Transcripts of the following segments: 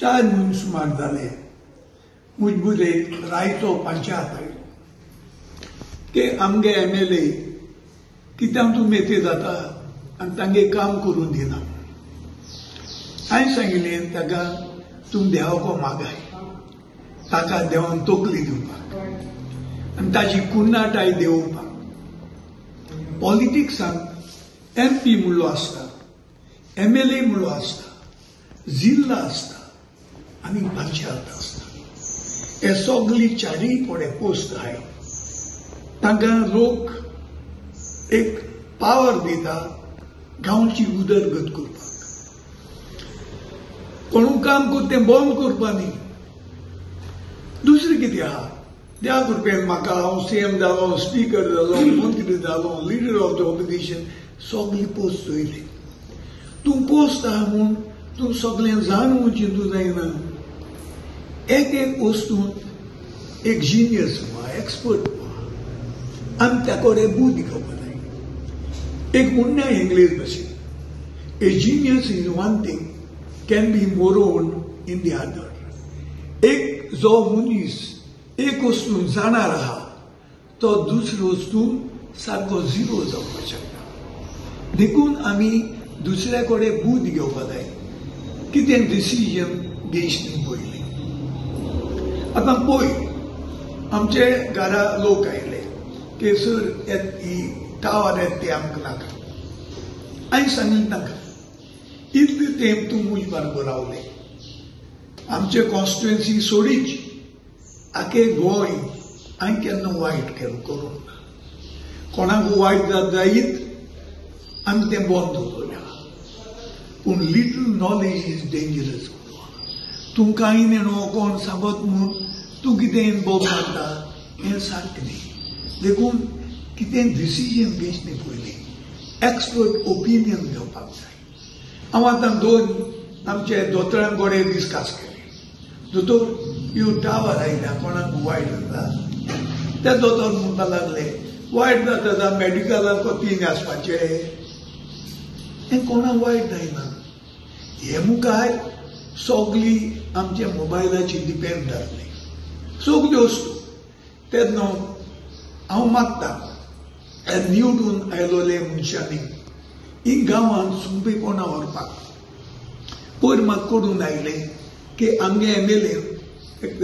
4 म्हयने सुमार जाले मुजबूर एक रायचो पंचायत आयलो की आमगे MLA कित्याक तूं मेते जाता आनी तांगे काम करून दिना. हांवें सांगिल्लें ताका तूं देवाको मागाय, ताका देवान तकली दिवपाक आनी ताची कुन्नाटाय देंवोवपाक. पॉलिटिक्सान MP म्हणलो आसता, MLA म्हणलो आसता, जिल्ला आसता आनी पंचायत आसता. हे सगळी चारूय कडेन पोस्ट आहाय. तांकां लोक एक पावर दिता गांवची उदरगत करपाक. कोणू काम करता तें बंद करपा न्ही. दुसरें कितें आहा, त्या कृपेन म्हाका हांव CM जालो, स्पीकर जालो, मंत्री जालो, लिडर ऑफ the opposition, सगळी पोस्ट चोयली. तूं पोस्ट आहा म्हूण तूं सगळें जाणून चिंतू जायना. एक एक वस्तूंत एक जिनियस वा एक्सपर्ट वा आनी त्या कडेन बुद्द घेवपा जाय. एक म्हणणें इंग्लीश भाशेन, a genius in one thing can be moron in the other. एक जो मनीस एक वस्तून जाणार आहा तो दुसरे वस्तून सारको झिरो जावपाक शकता. देखून आमी दुसऱ्या कडेन बुद्द घेवपा जाय कितें डिसिजन घेवचे पयलीं. आतां पळय आमचे घरा लोक आयले की सर ही टावर येता ती आमकां नाका. हांवें सांगलें तांकां इतले तेंप तूं म्हजे बरोबर रावले, आमचे कॉन्स्टिट्युएन्सी सोडीच आखे गोंय हांवें केन्ना वायट केलो करूंक ना. कोणाक वायट जात जायत आमी तें बंद दवरलें. पूण लिटल नॉलेज is dangerous. तूं कांय नेणो कोण सांगत म्हूण तूं कितें बोब मारता हें सारकें न्ही. देखून कितें डिसिजन घेवचे पयलीं एक्सपर्ट ओपिनियन घेवपाक जाय. हांव आतां 2 आमचे दोतोरां कडेन डिस्कस केलें. दोतोर ह्यो टावर आयल्या कोणाक वायट जाता. ते दोतोर म्हणपाक लागले वायट जाता जाल्यार मॅडिकलाक तीन आसपाचें, हें कोणाक वायट जायना. हे मुखार सगळी आमच्या मोबायलाची डिपेंड जातली सगल्यो वस्तू. तेन्ना हांव मागता निवडून आयलोले मनशांनी ही गांवांत सुंपेपणां व्हरपाक. पयर म्हाका करून आयलें की आमगे MLA एक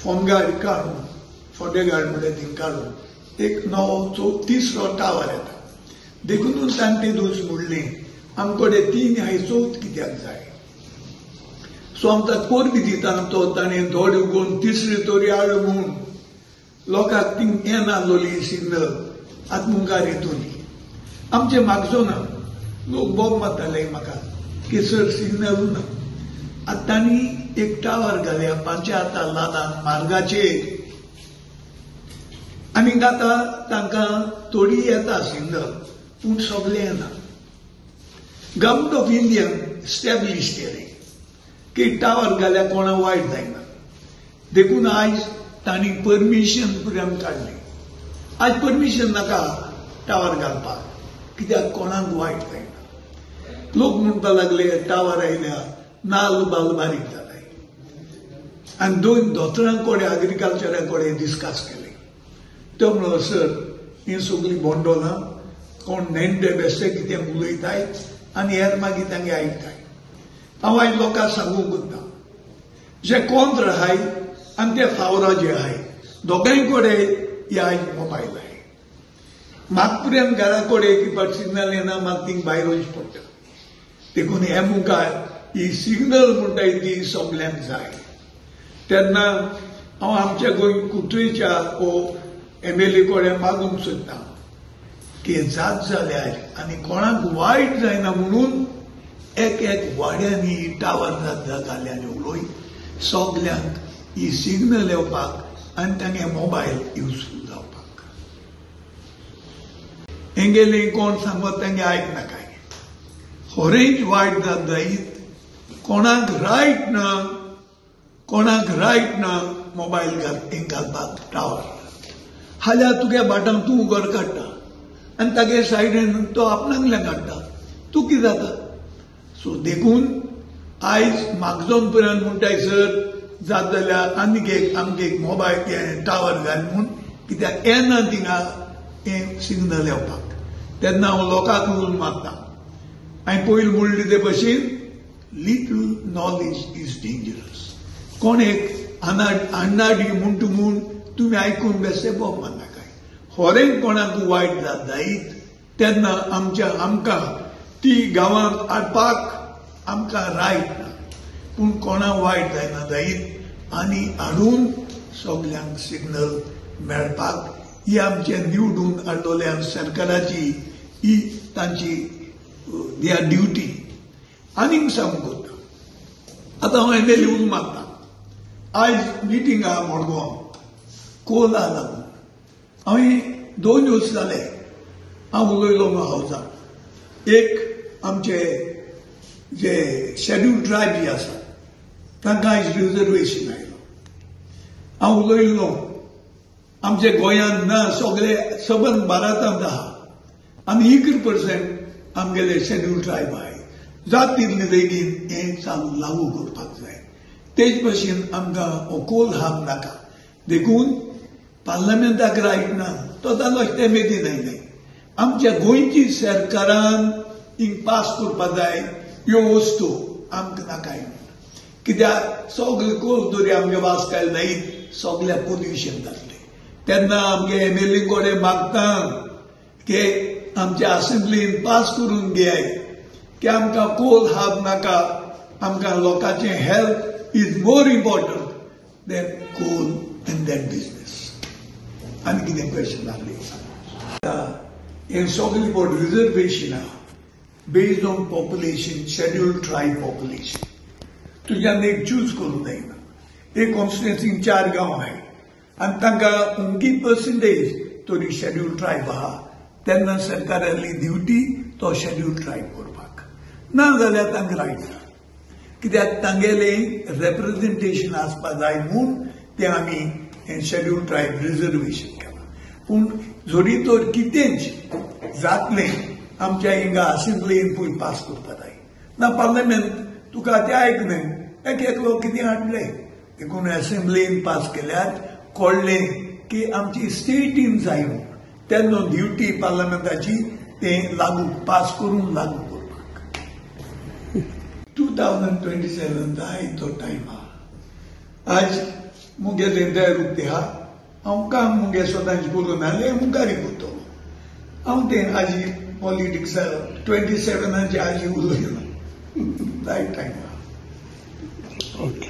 फोंगार काडून फोंडेगार म्हणल्यार थिंग काडून एक नवो तिसरो टावर येता. देखूनच ताणें ते दोश म्हणलें आमकडे 3 हाय चवथ कित्याक जाय. सो आमकां कोरबी दिता तो ताणें दोड उगोवन तिसरी तरी आळ म्हूण लोकांक थिंग येनासलोली सिग्नल आतां मुखार येतली. आमचे मागचो ना लोक बोब मारताले म्हाका की सर सिग्नल ना. आतां तांणी एक टावर घाल्या पंचायता लादान मार्गाचेर आनी आतां तांकां थोडी येता सिग्नल पूण सगळें येना. गव्हर्मेंट ऑफ इंडियान स्टॅब्लिश केलें की टावर घाल्यार कोणा वायट जायना. देखून आयज तांणी परमिशन पर्यंत काडलें. आयज परमिशन नाका टावर घालपाक कित्याक कोणाक वायट जायना. लोक म्हणपाक लागले टावर आयल्या नाल बाल बारीक जालाय. आनी 2 दोतोरां कडेन एग्रीकल्चरा कडेन डिस्कस केलें. तो म्हणलो सर हीं सगळीं बोंडोलां कोण नेण्टे बेश्टे कितें उलयताय आनी हेर मागीर तांगे आयकताय. हांव आयज लोकांक सांगूंक कोत्ता जे कोंत्र आहाय आनी ते फावरा जे आहाय दोगांय कडेन हे आयज मोबायल आहाय. म्हाका पर्यंत घरा कडेन की सिग्नल येना म्हाका थिंग भायर वचचें पडटा. देखून हे मुखार ही सिग्नल म्हणटाय ती सगल्यांक जाय. तेन्ना हांव आमच्या गोंय कुट्रेच्या वो MLA कडेन मागूंक सोदता की जात जाल्यार आनी कोणाक वायट जायना म्हणून एक एक वाड्यांनी टावर घाल्ल्यानी उलोय सगल्यांक ही सिग्नल येवपाक आनी तांगे मोबायल युजफूल जावपाक. हेंगेलें कोण सांगत तांगे आयकनाकाय. खरेंच वायट जात जायत कोणाक रायट ना, कोणाक रायट ना मोबायल घालपाक टावर. हाल्यार तुगे बाटांक तूं घर काडटा आनी तागे सायडीन तो आपणांगल्यान काडटा, तूं कितें जाता. सो देखून आयज मागजोन पर्यंत म्हणटाय सर जात जाल्यार आनीक एक आमकां एक मोबायल टावर घाल म्हूण, कित्याक येना थिंगा हें सिग्नल येवपाक. तेन्ना हांव लोकांक उलोवन मागता. हांवें पयलीं म्हणली ते भशेन लिटल नॉलेज is dangerous. कोण एक अन्नाडी म्हणटा म्हूण तुमी आयकून बेश्टे बोब मारनाकाय. होरें कोणाक वायट जात जायत तेन्ना आमच्या आमकां ती गांवांत हाडपाक आमकां रायट ना, पूण कोणा वायट जायना जायत आनी हाडून सगल्यांक सिग्नल मेळपाक ही आमचे निवडून हाडलेल्या सरकाराची ही तांची their duty. आनीक सांगूंक कोत्ता, आतां हांव एम एल ए मागता. आयज मिटींग आहा मडगांव कोला लागून. हांवें 2 दिवस जाले हांव उलयलो हावजान. एक आमचे जे शेड्यूल ट्रायब जे आसा तांकां आयज रिजर्वेशन आयलो. हांव उलयल्लो आमचे गोंयांत ना, सगळे सबंद भारतांत आहा आनी 11% आमगेले शेड्यूल ट्रायब आहाय. जात तितले बेगीन हें चालू लागू करपाक जाय. तेच भशेन आमकां हो कोल हाब नाका. देखून पार्लमेंटाक रायट ना, तो जालो ते मेदी न्हय. आमच्या गोंयची सरकारान हिंग पास करपाक जाय ह्यो वस्तू आमकां नाकाय. कित्याक सगळे कोल दर्या आमगे वास कायल जायत सगळ्या पोल्युशन जातलें. तेन्ना आमगे एम एल ए कडेन मागता की आमच्या असेंब्लीन पास करून घेयाय की आमकां कोल हाब नाका, आमकां लोकांचें health is more important than coal and that business. आनी कितें क्वेश्चन आहलें हें सगळें बोर्ड रिजर्वेशन आहा based on population, schedule tribe population. तुज्यान एक चूज करूंक जायना. एक कॉन्स्टिट्युएन्सीन 4 गांव आहाय आनी तांकां अमकी पर्संटेज तरी शेड्यूल ट्रायब आहा, तेन्ना सरकाराली ड्युटी तो शेड्यूल ट्रायब करपाक, ना जाल्यार तांकां रायट ना. कित्याक तांगेलें रेप्रेजेंटेशन आसपाक जाय म्हूण तें आमी शेड्यूल ट्रायब रिजर्वेशन केलां. पूण जरी तर कितेंच जातलें आमच्या हिंगा असेंब्लीन पयलीं पास करपाक जाय ना. पार्लमेंट तुका तें आयकलें एक एकलो कितें हाडलें, देखून असेंब्लीन पास केल्यार कळ्ळें की आमची स्टेटीन जाय म्हूण, तेन्ना ड्युटी पार्लमेंटाची तें लागू पास करून लागू करपाक. 2027 आयज तो टायम आहा. आज मुगेलें दर उक्तें आहा. हांव काम मुगे सदांच करून हाडलें मुखारी करतलो. हांव तें आजी पॉलिटिक्स 27 आजी उलयना. रायट टायम आहा. ओके.